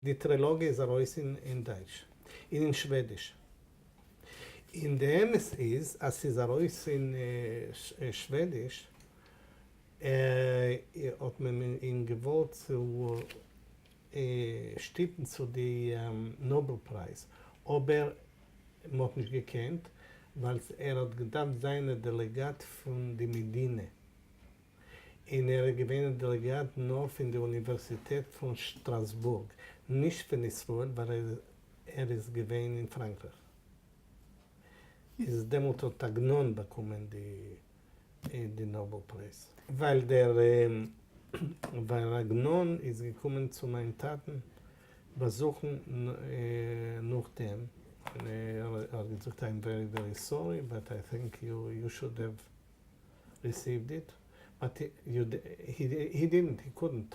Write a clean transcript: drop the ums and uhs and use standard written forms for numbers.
די טרילאגיע איז ארויס אין דייטש און אין שוועדיש. און די אמת איז אז ס'איז ארויס אין שוועדיש האט מען אים געוואלט צו שטופן צו די נאבעל פרייז, אבער מ'האט נישט געקענט ווייל ער האט געדארפט זיין א דעלעגאט פון די מדינה. און ער איז געווען א דעלעגאט נאר פון די אוניווערסיטעט פון שטראסבורג, נישט פון ישראל ווייל ער איז געווען אין פראנקרייך. איז דעמאלט האט עגנון באקומען די נאבעל פרייז. ווייל דער ווייל עגנון איז געקומען צו מיין טאטן באזוכן נאכדעם, און ער האט געזאגט I'm very very sorry but I think you should have received it, but he didn't, he couldn't.